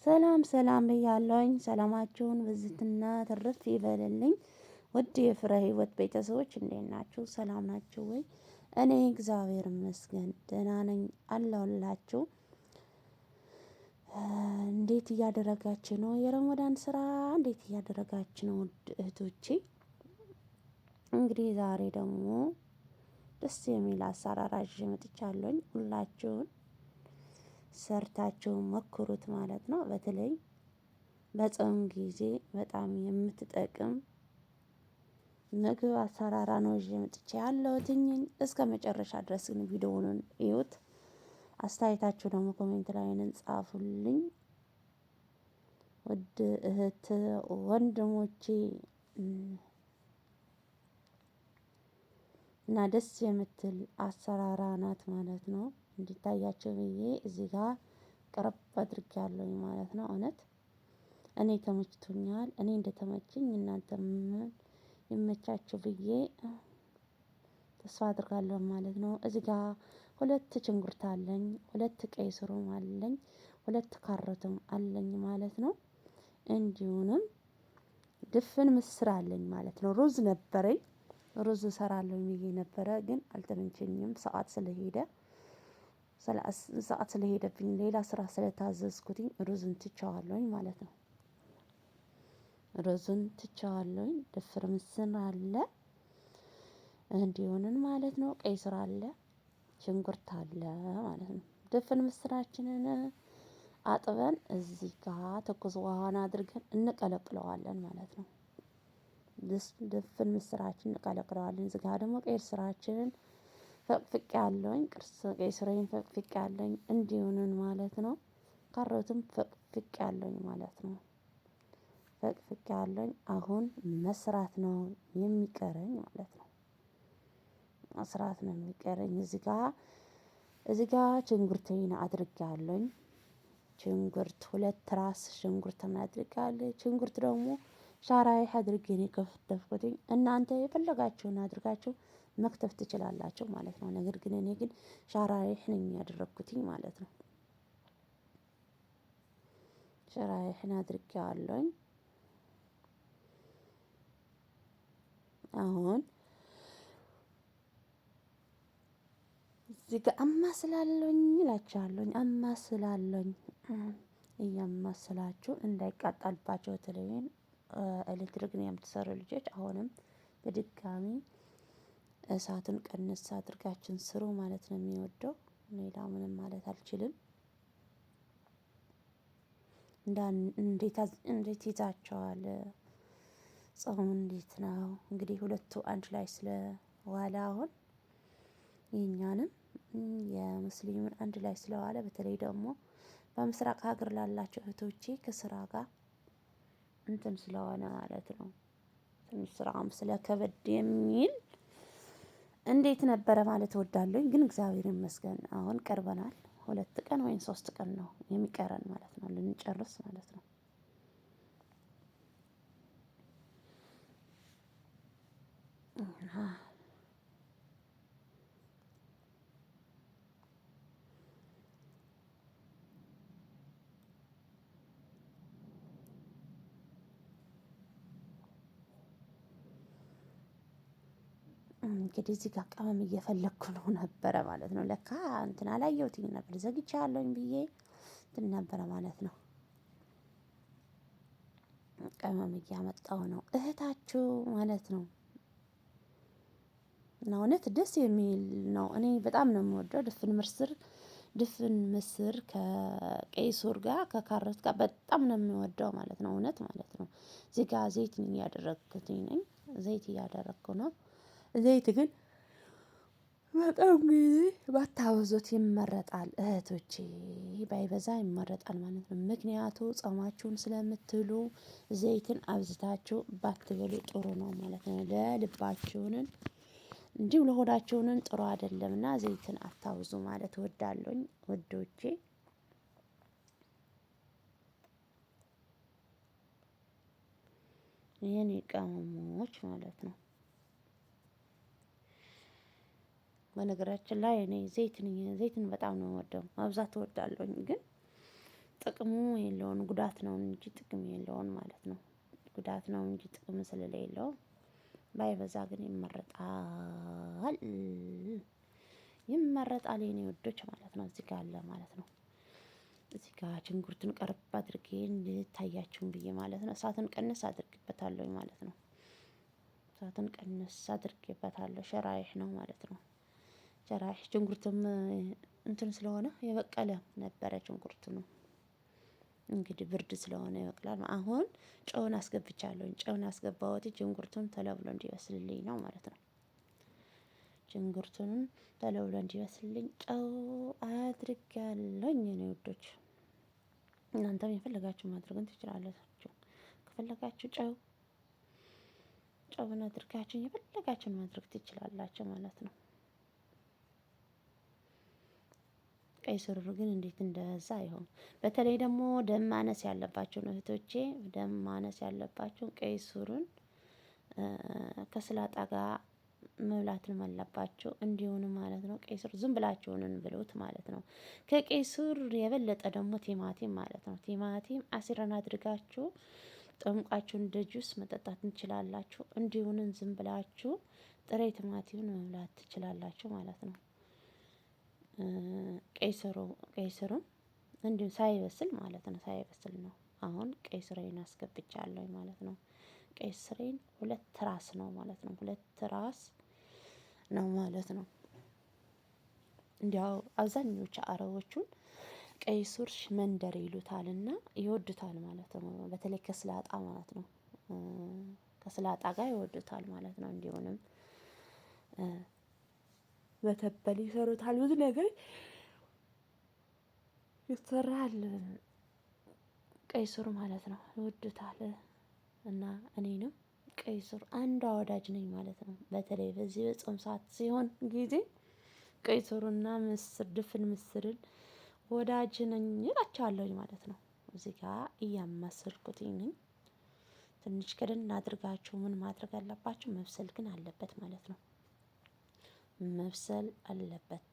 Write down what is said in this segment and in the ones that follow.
ሰላም ሰላም ብያለሁኝ። ሰላማችሁን ብዝትና ትርፍ ይበልልኝ። ውድ የፍሬ ህይወት ቤተሰቦች እንዴት ናችሁ? ሰላም ናችሁ ወይ? እኔ እግዚአብሔር ይመስገን ደህና ነኝ አለሁላችሁ። እንዴት እያደረጋችሁ ነው? የረመዳን ስራ እንዴት እያደረጋችሁ ነው? ውድ እህቶቼ እንግዲህ ዛሬ ደግሞ ደስ የሚል አሰራር ይዤ መጥቻለሁኝ። ሁላችሁን ሰርታችሁ ሞክሩት ማለት ነው። በተለይ በጾም ጊዜ በጣም የምትጠቅም ምግብ አሰራራ ነው ይዤ መጥቼ ያለሁትኝ። እስከ መጨረሻ ድረስ ግን ቪዲዮውን እዩት። አስተያየታችሁ ደግሞ comment ላይ ጻፉልኝ። ውድ እህት ወንድሞቼ እና ደስ የምትል አሰራራ ናት ማለት ነው። እንዲታያቸው ብዬ እዚህ ጋር ቀረብ አድርጌያለሁኝ ማለት ነው። እውነት እኔ ተመችቶኛል። እኔ እንደተመቸኝ እናንተም ይመቻችሁ ብዬ ተስፋ አድርጋለሁ ማለት ነው። እዚህ ጋር ሁለት ሽንኩርት አለኝ፣ ሁለት ቀይ ስሩም አለኝ፣ ሁለት ካሮትም አለኝ ማለት ነው። እንዲሁንም ድፍን ምስር አለኝ ማለት ነው። ሩዝ ነበረኝ፣ ሩዝ እሰራለሁ ብዬ ነበረ፣ ግን አልተመቸኝም ሰዓት ስለሄደ ሰዓት ስለሄደብኝ ሌላ ስራ ስለታዘዝኩትኝ ሩዝን ትቼዋለሁኝ ማለት ነው። ሩዝን ትቼዋለሁኝ። ድፍን ምስር አለ እንዲሆንን ማለት ነው። ቀይ ስር አለ፣ ሽንኩርት አለ ማለት ነው። ድፍን ምስራችንን አጥበን እዚህ ጋር ትኩስ ውሃን አድርገን እንቀለቅለዋለን ማለት ነው። ድፍን ምስራችንን እንቀለቅለዋለን። እዚህ ጋር ደግሞ ቀይ ስራችንን ፈቅፍቅ ያለውኝ ቀይ ስሬን ፈቅፍቅ ያለውኝ እንዲሆንን ማለት ነው። ካሮትም ፈቅፍቅ ያለውኝ ማለት ነው። ፈቅፍቅ ያለውኝ አሁን መስራት ነው የሚቀረኝ ማለት ነው። መስራት ነው የሚቀረኝ። እዚህ ጋር ሽንኩርቴን አድርጌያለሁኝ። ሽንኩርት ሁለት ራስ ሽንኩርትን አድርጌያለሁ። ሽንኩርት ደግሞ ሻራይህ አድርጌ ነው የከተፍኩትኝ። እናንተ የፈለጋችሁን አድርጋችሁ መክተፍ ትችላላችሁ ማለት ነው። ነገር ግን እኔ ግን ሻራይህ ነኝ ያደረኩትኝ ማለት ነው። ሸራይህን አድርጌዋለሁኝ። አሁን እዚህ ጋር አማስላለሁኝ እላችኋለሁኝ። አማስላለሁኝ እያማስላችሁ እንዳይቃጠልባችሁ በተለይ ኤሌክትሪክ ነው የምትሰሩ ልጆች አሁንም በድጋሚ እሳቱን ቀንስ አድርጋችን ስሩ ማለት ነው የሚወደው። ሌላ ምንም ማለት አልችልም። እንዴት ይዛቸዋል? ጾም እንዴት ነው? እንግዲህ ሁለቱ አንድ ላይ ስለዋለ አሁን የኛንም የሙስሊሙን አንድ ላይ ስለዋለ በተለይ ደግሞ በምስራቅ ሀገር ላላቸው እህቶቼ ከስራ ጋር እንትን ስለሆነ ማለት ነው ትንሽ ስራም ስለከበድ የሚል እንዴት ነበረ ማለት እወዳለሁኝ። ግን እግዚአብሔር ይመስገን አሁን ቀርበናል። 2 ቀን ወይም 3 ቀን ነው የሚቀረን ማለት ነው ልንጨርስ ማለት ነው። እንግዲህ እዚህ ጋር ቅመም እየፈለኩ ነው ነበረ ማለት ነው። ለካ እንትን አላየሁትኝ ነበር ዘግቻለሁኝ ብዬ እንትን ነበረ ማለት ነው። ቅመም እያመጣሁ ነው እህታችሁ ማለት ነው። እና እውነት ደስ የሚል ነው። እኔ በጣም ነው የምወደው ድፍን ምስር። ድፍን ምስር ከቀይ ስር ጋር ከካሮት ጋር በጣም ነው የምወደው ማለት ነው። እውነት ማለት ነው። እዚህ ጋር ዘይት እያደረግኩትኝ ነኝ። ዘይት እያደረግኩ ነው። ዘይት ግን በጣም ጊዜ ባታበዙት ይመረጣል እህቶቼ፣ ባይበዛ ይመረጣል ማለት ነው። ምክንያቱ ጾማችሁን ስለምትሉ ዘይትን አብዝታችሁ ባትበሉ ጥሩ ነው ማለት ነው። ለልባችሁንን እንዲሁም ለሆዳችሁንን ጥሩ አይደለምና ዘይትን አታብዙ ማለት እወዳለሁኝ ውዶቼ። የኔ ቅመሞች ማለት ነው። በነገራችን ላይ እኔ ዘይትን በጣም ነው የምወደው፣ ማብዛት እወዳለሁኝ። ግን ጥቅሙ የለውን ጉዳት ነው እንጂ ጥቅም የለውን ማለት ነው። ጉዳት ነው እንጂ ጥቅም ስለሌለው ባይበዛ ግን ይመረጣል። ይመረጣል የኔ ውዶች ማለት ነው። እዚህ ጋር አለ ማለት ነው። እዚህ ጋር ሽንኩርቱን ቀረብ አድርጌ እንድታያችሁን ብዬ ማለት ነው። እሳቱን ቀንስ አድርጌበታለሁ ማለት ነው። እሳቱን ቀንስ አድርጌበታለሁ شرايح ነው ማለት ነው። شرايح ሽንኩርቱም እንትን ስለሆነ የበቀለ ነበረ ሽንኩርቱ ነው። እንግዲህ ብርድ ስለሆነ ይበቅላል። አሁን ጨውን አስገብቻለሁኝ ጨውን ያስገባሁት ሽንኩርቱን ቶሎ ብሎ እንዲበስልልኝ ነው ማለት ነው። ሽንኩርቱንም ቶሎ ብሎ እንዲበስልልኝ ጨው አድርጌያለሁኝ የኔ ውዶች። እናንተም የፈለጋችሁ ማድረግን ትችላላችሁ። ከፈለጋችሁ ጨው ጨውን አድርጋችሁ የፈለጋችሁን ማድረግ ትችላላችሁ ማለት ነው። ቀይ ስሩ ግን እንዴት እንደዛ ይሆን? በተለይ ደግሞ ደም ማነስ ያለባቸውን እህቶቼ ደም ማነስ ያለባቸውን ቀይ ስሩን ከስላጣ ጋር መብላትን አለባቸው እንዲሆኑ ማለት ነው። ቀይ ስር ዝም ብላችሁንን ብሉት ማለት ነው። ከቀይ ስር የበለጠ ደግሞ ቲማቲም ማለት ነው። ቲማቲም አሲረን አድርጋችሁ ጠምቃችሁ እንደ ጁስ መጠጣት እንችላላችሁ። እንዲሁንን ዝም ብላችሁ ጥሬ ቲማቲምን መብላት ትችላላችሁ ማለት ነው። ቀይ ስሩ ቀይ ስሩን እንዲሁም ሳይበስል ማለት ነው። ሳይበስል ነው። አሁን ቀይ ስሬን አስገብቻለሁ ማለት ነው። ቀይ ስሬን ሁለት ራስ ነው ማለት ነው። ሁለት ራስ ነው ማለት ነው። እንዲያው አብዛኞቹ አረቦቹን ቀይ ስር መንደር ይሉታልና ይወዱታል ማለት ነው። በተለይ ከስላጣ ማለት ነው። ከስላጣ ጋር ይወዱታል ማለት ነው። እንዲሁንም በተበል ይሰሩታል ብዙ ነገር ይሰራል። ቀይ ስር ማለት ነው ይወዱታል። እና እኔንም ቀይ ስር አንዷ ወዳጅ ነኝ ማለት ነው። በተለይ በዚህ በጾም ሰዓት ሲሆን ጊዜ ቀይ ስሩና ምስር ድፍን ምስርን ወዳጅ ነኝ እላቸዋለሁኝ ማለት ነው። እዚህ ጋር እያማሰልኩትኝ ነኝ። ትንሽ ክድን አድርጋችሁ ምን ማድረግ አለባችሁ? መብሰል ግን አለበት ማለት ነው። መብሰል አለበት።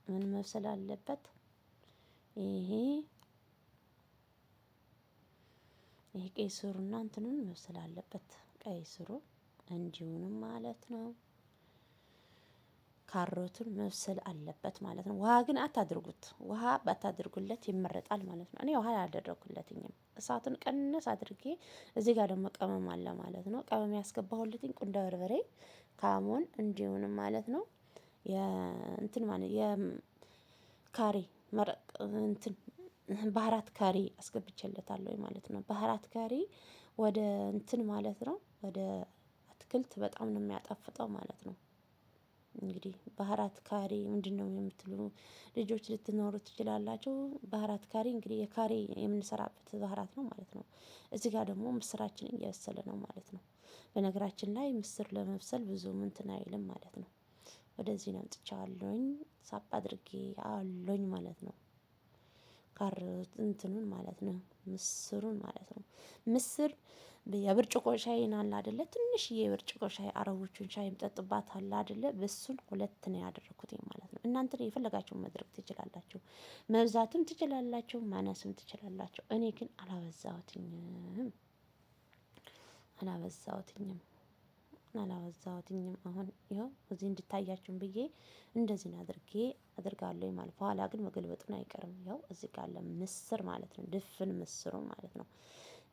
ምን መብሰል አለበት? ይሄ ይሄ ቀይ ስሩና እንትኑን መብሰል አለበት። ቀይ ስሩ እንዲሁንም ማለት ነው። ካሮቱን መብሰል አለበት ማለት ነው። ውሃ ግን አታድርጉት። ውሃ ባታድርጉለት ይመረጣል ማለት ነው። እኔ ውሃ አላደረኩለትኝም። እሳቱን ቀነስ አድርጌ እዚህ ጋር ደግሞ ቅመም አለ ማለት ነው። ቅመም ያስገባሁለትኝ ቁንደ በርበሬ፣ ካሞን እንዲሁንም ማለት ነው። የእንትን ማለት የካሪ መረቅ እንትን بهارات ካሪ አስገብቼለታለሁ ማለት ነው። بهارات ካሪ ወደ እንትን ማለት ነው ወደ አትክልት በጣም ነው የሚያጣፍጠው ማለት ነው። እንግዲህ بهارات ካሪ ምንድነው የምትሉ ልጆች ልትኖሩ ትችላላችሁ። بهارات ካሪ እንግዲህ የካሪ የምንሰራበት بهارات ነው ማለት ነው። እዚህ ጋር ደግሞ ምስራችን እየበሰለ ነው ማለት ነው። በነገራችን ላይ ምስር ለመብሰል ብዙም እንትን አይልም ማለት ነው። ወደዚህ ነው አምጥቼዋለሁኝ ሳብ አድርጌ አለኝ ማለት ነው። ካሮት እንትኑን ማለት ነው ምስሩን ማለት ነው። ምስር የብርጭቆ ሻይን አለ አይደለ ትንሽዬ የብርጭቆ ሻይ አረቦቹን ሻይ የሚጠጡባት አለ አይደለ በሱን ሁለት ነው ያደረኩትኝ ማለት ነው። እናንተ የፈለጋችሁን ማድረግ ትችላላችሁ። መብዛትም ትችላላችሁ ማነስም ትችላላችሁ። እኔ ግን አላበዛሁትኝም አላበዛሁትኝም አላበዛሁትኝም። አሁን ይኸው እዚህ እንድታያችሁም ብዬ እንደዚህ አድርጌ አድርጋለሁ ማለት በኋላ ግን መገልበጡን አይቀርም። ያው እዚህ ጋር አለ ምስር ማለት ነው። ድፍን ምስሩ ማለት ነው።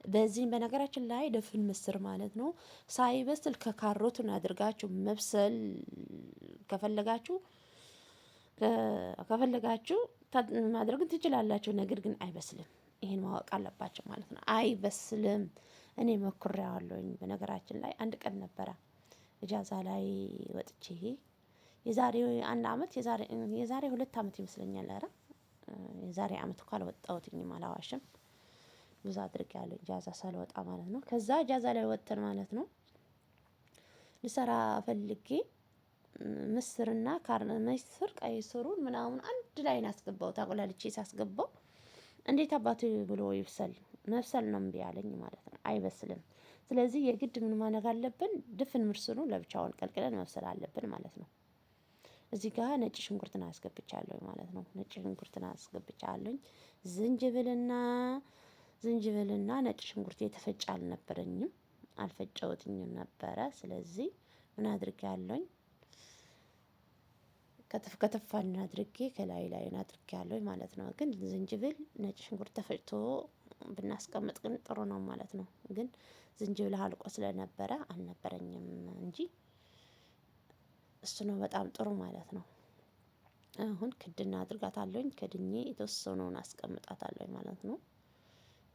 በዚህም በነገራችን ላይ ድፍን ምስር ማለት ነው ሳይበስል ከካሮቱን አድርጋችሁ መብሰል ከፈለጋችሁ ከፈለጋችሁ ማድረግ ትችላላችሁ። ነገር ግን አይበስልም። ይሄን ማወቅ አለባቸው ማለት ነው። አይበስልም። እኔ ሞክሬዋለሁኝ። በነገራችን ላይ አንድ ቀን ነበረ إجازة ላይ ወጥቼ የዛሬ አንድ አመት የዛሬ 2 አመት ይመስለኛል። ኧረ የዛሬ አመት እኮ አልወጣሁትኝም አላዋሽም። ብዙ አድርጌያለሁ إجازة ሳልወጣ ማለት ነው። ከዛ إجازة ላይ ወጥተን ማለት ነው ልሰራ ፈልጌ ምስርና ምስር ቀይ ስሩን ምናምን አንድ ላይ አስገባሁት። አቁላልቼ ሳስገባው እንዴት አባቱ ብሎ ይብሰል መብሰል ነው እምቢ አለኝ ማለት ነው። አይበስልም። ስለዚህ የግድ ምን ማድረግ አለብን? ድፍን ምስሩን ለብቻውን ቀልቅለን መብሰል አለብን ማለት ነው። እዚህ ጋር ነጭ ሽንኩርትን አስገብቻለሁ ማለት ነው። ነጭ ሽንኩርትን አስገብቻለሁኝ። ዝንጅብልና ዝንጅብልና ነጭ ሽንኩርት የተፈጨ አልነበረኝም፣ አልፈጨሁትኝም ነበረ። ስለዚህ ምን አድርጌያለሁኝ? ከተፍ ከተፍ አድርጌ ከላይ ላይ አድርጌያለሁኝ ማለት ነው። ግን ዝንጅብል ነጭ ሽንኩርት ተፈጭቶ ብናስቀምጥ ግን ጥሩ ነው ማለት ነው። ግን ዝንጅብል አልቆ ስለነበረ አልነበረኝም እንጂ እሱ ነው በጣም ጥሩ ማለት ነው። አሁን ክድና አድርጋታለሁኝ፣ ከድኜ የተወሰነውን አስቀምጣታለሁኝ ማለት ነው።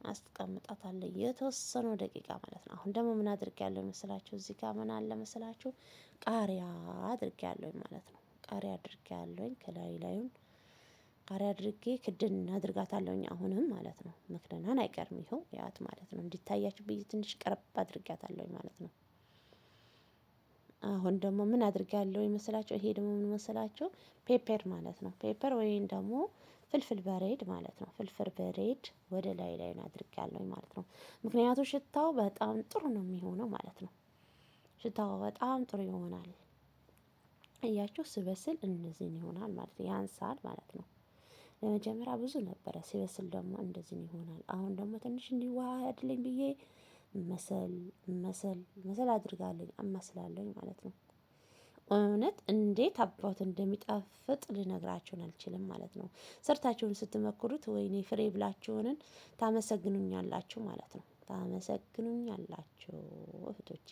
አስቀምጣታለሁ የተወሰነው ደቂቃ ማለት ነው። አሁን ደግሞ ምን አድርጌያለሁ መሰላችሁ? እዚህ ጋር ምን አለ መሰላችሁ? ቃሪያ አድርጌያለሁኝ ማለት ነው። ቃሪያ አድርጌያለሁኝ ከላይ ላዩን ቃሪያ አድርጌ ክድን አድርጋታለሁኝ አሁንም ማለት ነው። መክደኗን አይቀርም ይኸው ያት ማለት ነው። እንዲታያችሁ ብዬ ትንሽ ቀረብ አድርጊያታለሁኝ ማለት ነው። አሁን ደግሞ ምን አድርጌያለሁ መሰላችሁ? ይሄ ደግሞ ምን መሰላችሁ? Pepper ማለት ነው። Pepper ወይም ደግሞ فلفل بارد ማለት ነው። فلفل بارد ወደ ላይ ላይ አድርጌያለሁኝ ማለት ነው። ምክንያቱ ሽታው በጣም ጥሩ ነው የሚሆነው ማለት ነው። ሽታው በጣም ጥሩ ይሆናል። እያችሁ ስበስል እንደዚህ ይሆናል ማለት ነው። ያንሳል ማለት ነው። ለመጀመሪያ ብዙ ነበረ፣ ሲበስል ደግሞ እንደዚህ ይሆናል። አሁን ደግሞ ትንሽ እንዲዋሃድልኝ ብዬ መሰል መሰል መሰል አድርጋለኝ አማስላለኝ ማለት ነው። እውነት እንዴት አባቱ እንደሚጣፍጥ ልነግራችሁን አልችልም ማለት ነው። ሰርታችሁን ስትመክሩት ወይኔ ፍሬ ብላችሁንን ታመሰግኑኛላችሁ ማለት ነው። ታመሰግኑኛላችሁ እህቶቼ።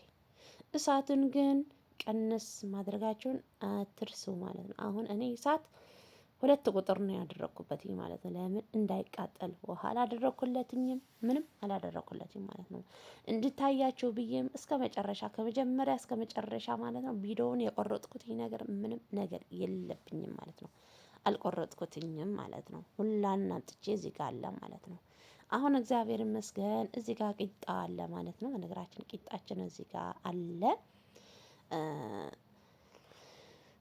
እሳቱን ግን ቀነስ ማድረጋችሁን አትርሱ ማለት ነው። አሁን እኔ እሳት 2 ቁጥር ነው ያደረኩበት ማለት ነው። ለምን እንዳይቃጠል ውሃ አላደረኩለትኝም፣ ምንም አላደረኩለትም ማለት ነው። እንድታያችሁ ብዬም እስከ መጨረሻ ከመጀመሪያ እስከ መጨረሻ ማለት ነው ቪዲዮውን የቆረጥኩት ነገር ምንም ነገር የለብኝም ማለት ነው። አልቆረጥኩትኝም ማለት ነው። ሁላን አምጥቼ እዚህ ጋር አለ ማለት ነው። አሁን እግዚአብሔር ይመስገን እዚህ ጋር ቂጣ አለ ማለት ነው። በነገራችን ቂጣችን እዚህ ጋር አለ።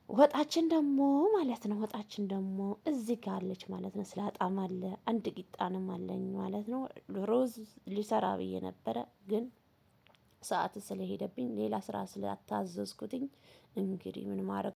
ወጣችን ደግሞ ማለት ነው። ወጣችን ደግሞ እዚህ ጋር አለች ማለት ነው። ስላጣም አለ፣ አንድ ቂጣንም አለኝ ማለት ነው። ሩዝ ሊሰራ ብዬ ነበረ ግን ሰዓት ስለሄደብኝ ሌላ ስራ ስላታዘዝኩትኝ እንግዲህ ምን ማድረግ